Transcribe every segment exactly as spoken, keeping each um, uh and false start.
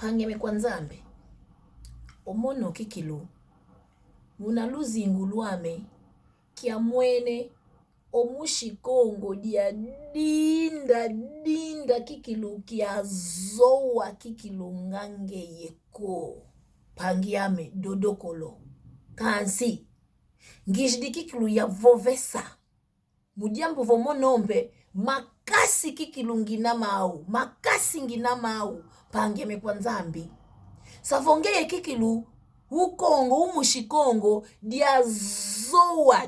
Mpangi ame kwa Nzambi, o mono kikilu, muna luzingu lwame, kiamwene o musi Kongo dia dinda, dinda kikilu, kiazowa kikilu nga ngeye ko. Mpangi ame, dodokolo. Kansi, ngizidi kikilu ya vovesa. Mu diambu vo mono mpe, makasi kikilu ngina mau, makasi ngina mau, mpangi ame kwa Nzambi. Sa vo ngeye kikilu, u Kongo, u musi Kongo, diazowa,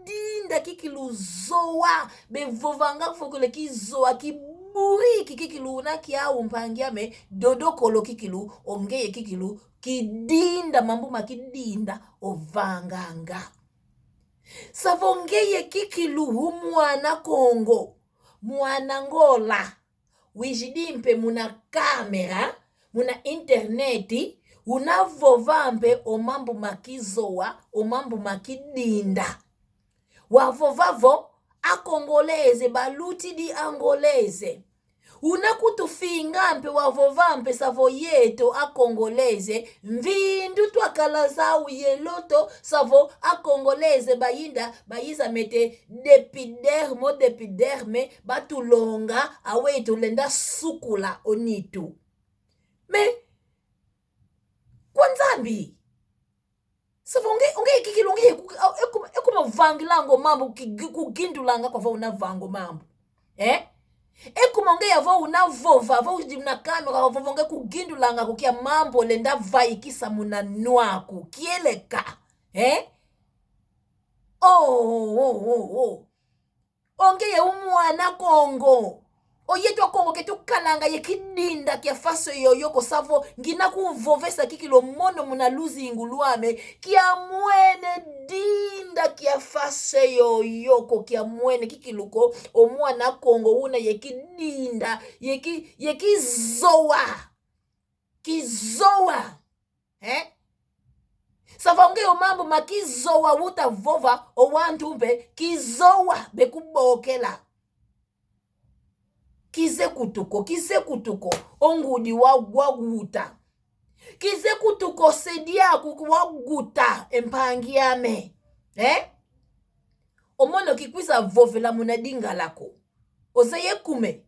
dinda kikilu zowa, bevovanga fokele kizowa, kiburiki kikilu una kiau, mpangi ame, dodokolo kikilu, o ngeye kikilu, kidinda, mambu ma kidinda ovanganga. Sa vo ngeye kikilu u mwana Kongo, mwana Ngola, wizidi mpe muna kamera, muna internet, una vova mpe o mambu ma kizowa, o mambu ma kidinda. Wavova vo, a Kongoleze, balutidi Angoleze. Una kutufinga mpe, wavova mpe sa vo yeto a Kongoleze, mvindu twakala zau ye loto, sa vo a Kongoleze bayinda, bayiza mete d'épiderme, d'épiderme, batulonga, aweyi tulenda sukula o nitu. Mais, kwa Nzambi, sa vo nge, nge kikilu, nge ku-, e kuma, e kuma vangilanga o mambu, ki-, kugindulanga kwa vo una vanga o mambu. Eh? E kuma nge ya vo una vova, vo udi muna kamera, vo, vo nge kugindulanga ko kia mambu olenda vaikisa muna nwa aku. Kieleka. Eh? Oh, oh, oh, oh. O ngeye u mwana Kongo. O yeto a Kongo ke tukalanga ye kidinda kia faso yoyo ko, sa vo ngina kuvovesa kikilu o mono muna luzingu lwame, kiamwene dinda kia faso yoyo ko, kiamwene kikilu ko, o mwana Kongo una ye kidinda, ye ki-, ye kizowa. Kizowa. Eh? Sa vo nge o mambu ma kizowa uta vova, o wantu mpe kizowa bekubokela. Kize kutu ko, kize kutu ko, o ngudi wa, wa guta. Kize kutu ko, se diaku wa guta, e mpangi ame. Eh? O mono kikwiza vovela muna Lingala ko. Ozeye kume.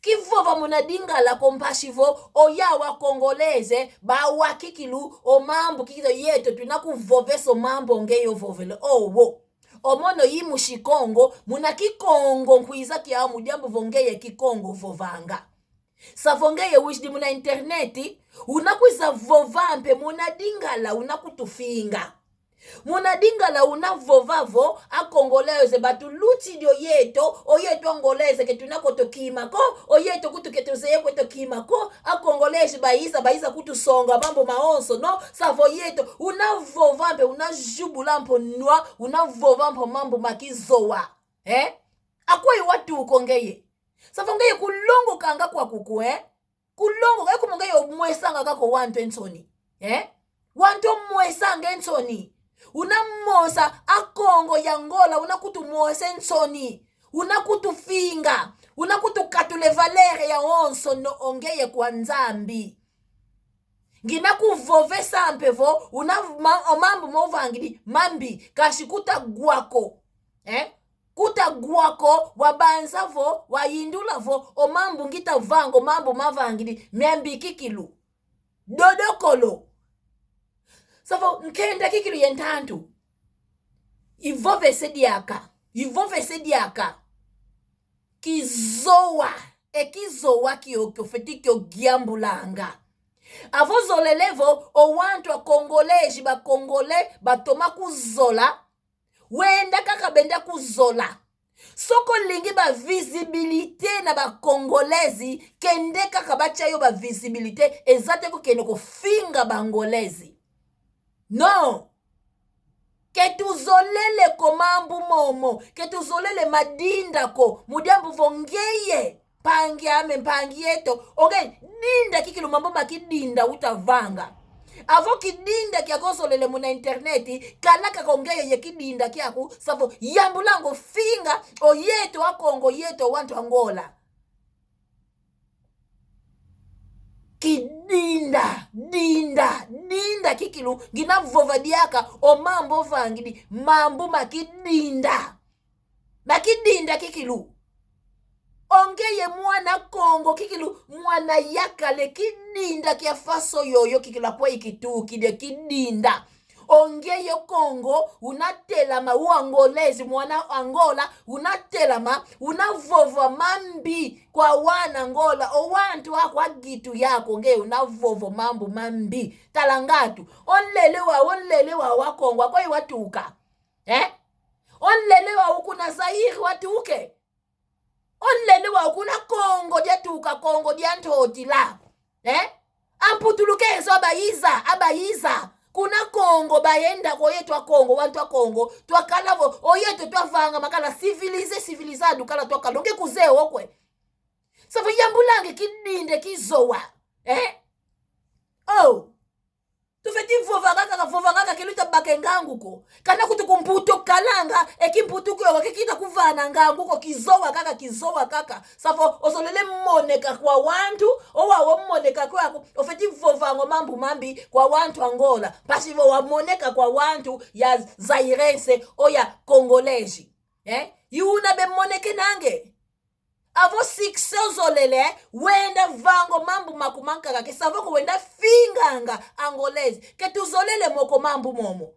Kivova muna Lingala ko mpasi vo, oyau a Kongoleze, bawa kikilu, o mambu kikilu yeto, tuna kuvovesa o mambu ngeye ovovele, owo. O mono i musi Kongo, muna Kikongo nkwiza kiau mu diambu vo ngeye Kikongo vovanga. Sa vo ngeye wizidi muna internet, una kwiza vova mpe muna Lingala, una kutufinga. Muna Lingala una vova vo, a Kongoleze batulutidi o yeto, o yeto Angoleze ke tuna kweto kima ko, o yeto kutu ke tuzeye kweto kima ko, a Kongoleze bayiza, bayiza kutusonga mambu mawonsono, sa vo yeto, una vova mpe, una zubula mpe o nwa, una vova mpe o mambu ma kizowa. Eh? Akweyi watuka o ngeye? Sa vo ngeye kulongokanga kwaku ko, eh? Kulongoka, e kuma ngeye omwesanga kaka o wantu e nsoni. Eh? Wantu omwesanga e nsoni. Una mosa, a Kongo ya Ngola, una kutumosa e nsoni. Una kutufinga. Una kutukatula e valere yawonsono, o ngeye kwa Nzambi. Ngina kuvovesa mpe vo, una ma-, o mambu mo uvangidi, mambi, kansi kuta wa ko. Eh? Kuta wa ko, wabanza vo, wayindula vo, o mambu ngita vanga, o mambu mavangidi, miambi kikilu. Dodokolo. Sa vo, nkenda kikilu ye ntantu. Ivovese diaka, ivovese diaka. Kizowa, e kizowa kiokio fwete kio giambulanga. Avo zolele vo, o wantu a Kongolezi, ba Kongole, batoma kuzola, wenda kaka benda kuzola. Soko lingi ba visibilité na ba Kongolezi, kende kaka batia yo ba visibilité, eza te ko kende kofinga ba Angolezi. Non. Ke tuzolele ko mambu momo, ke tuzolele madinda ko, mu diambu vo ngeye, mpangi ame, mpangi eto, o ngeye, dinda kikilu mambu ma kidinda uta vanga. Avo kidinda kiaku ozolele muna internet, kala kaka o ngeye ye kidinda kiaku, sa vo, yambulanga ofinga, o yeto a Kongo, yeto wantu a Ngola. Kidinda. Dinda, dinda, dinda kikilu, ngina vova diaka, o mambu ovangidi, mambu ma kidinda. Ma kidinda kikilu. Ongeye mwana Kongo kikilu, mwana yakala e kidinda kia faso yoyo kikilu akweyi kitukidi e kidinda. Ongeye Kongo, unatelama, u Angolese, mwana Angola, unatelama, unavova mambi kwa wana Angola, o wantu aku a gitu yaku, ongeye unavova mambu mambi. Tala ngatu, o nlele wau, o nlele wau wa Kongo, akweyi watuka? Eh? O nlele wau kuna Zaire watuka e? O nlele wau kuna Kongo diatuka, Kongo dia ntotila. Eh? A Mputu Lukezo abayiza, abayiza. Kuna Kongo bayenda ko yeto a Kongo, wantu a Kongo. Twakala vo, o yeto twavanga makala civilisé, civilisado kala twakala. Onge kuzeye o kwe. Savo yambulanga e kidinda e kizowa. Eh? Oh. Tufeti vovanga kaka, vovanga kaka, kiluta baka e ngangu ko. Kana kutu ku Mputu okalanga, e kimputu kioka kikita kuvana ngangu ko, kizowa kaka, kizowa kaka. Savo ozolele moneka kwa wantu, o wau omoneka kwaku, ofeti vovanga o mambu mambi kwa wantu Angola. Mpasi vo wamoneka kwa wantu ya Zairense, o ya Congolese. Eh? I una bemonekenanga e? Avo succès ozolele, wenda vanga o mambu maku mankaka ke, savo ko wenda finganga Angolese. Ke tuzolele mo ko mambu momo.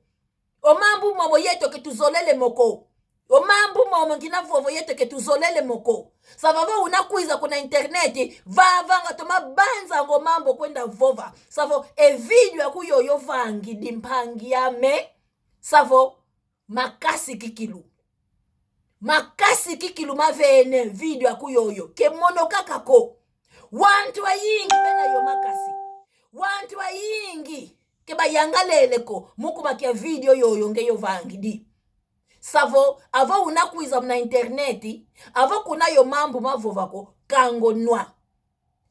O mambu momo yeto ke tuzolele mo ko. O mambu momo ngina vovo yeto ke tuzolele mo ko. Savo vo una kwiza kuna internet, vavanga toma banzanga o mambu okwenda vova. Savo e vídeo aku yoyo vangidi mpangi ame. Savo makasi kikilu. Makasi kikilu mavene vídeo aku yoyo. Ke mono kaka ko. Wantu ayingi bena yo makasi. Wantu ayingi ke bayangalele ko mu kuma kia vídeo yoyo ngeye ovangidi. Savo, avo una kwiza muna internet, avo kuna yo mambu mavova ko, kanga onwa.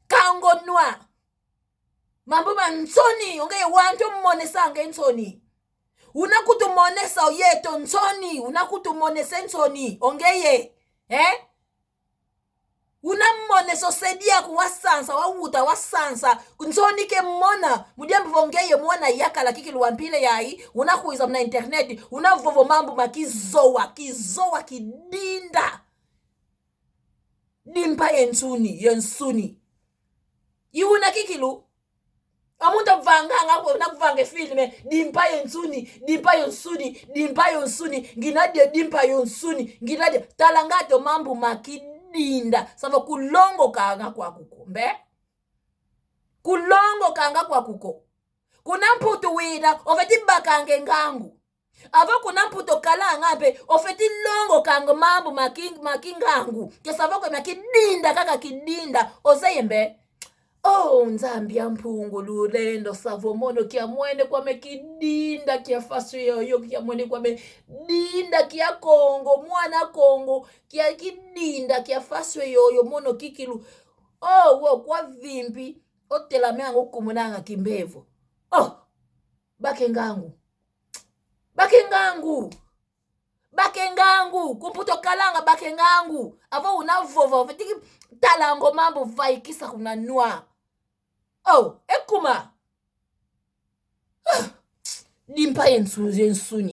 Kanga onwa. Mambu ma nsoni, ongeye wantu omonesanga e nsoni. Una kutumonesa o yeto nsoni, una kutumonesa e nsoni, ongeye. Eh? Una monesa o se diaku wasansa, wawuta wasansa, nsoni ke mona, mu diambu vo ngeye mwana yakala kikilu wa mpila yayi, una kwiza muna internet, una vovo mambu ma kizowa, kizowa kidinda. Dimpa ye nsuni, ye nsuni. I una kikilu. O muntu ovanganga ko, una kuvanga e filme, dimpa ye nsuni, dimpa ye nsuni, dimpa ye nsuni, ngina dia dimpa ye nsuni, ngina dia. Tala ngatu o mambu ma kidinda. Savo kulongokanga kwaku ko, mbe? Kulongokanga kwaku ko. Kuna Mputu wina, ofeti bakanga e ngangu. Avo kuna Mputu okalanga mpe, ofeti longokanga mambu ma ki-, ma kingangu. Ke savo ko ma kidinda kaka kidinda. Ozeye mbe? Oh, Nzambi a Mpungu Lulendo, savo mono kiamwene kwame kidinda kia faso yoyo, kiamwene kwame dinda kia Kongo, mwana Kongo, kia kidinda kia faso yoyo, mono kikilu. Oh, wo kwa vimpi, otelame ango kumunanga kimbevo. Oh, baka e ngangu. Baka e ngangu. Baka e ngangu. Ku Mputu okalanga, baka e ngangu. Avo una vova, ofeti talanga o mambu vaikisa kuna nwa. Oh, ekuma. Ah, dimpa ye nsu-, ye nsuni.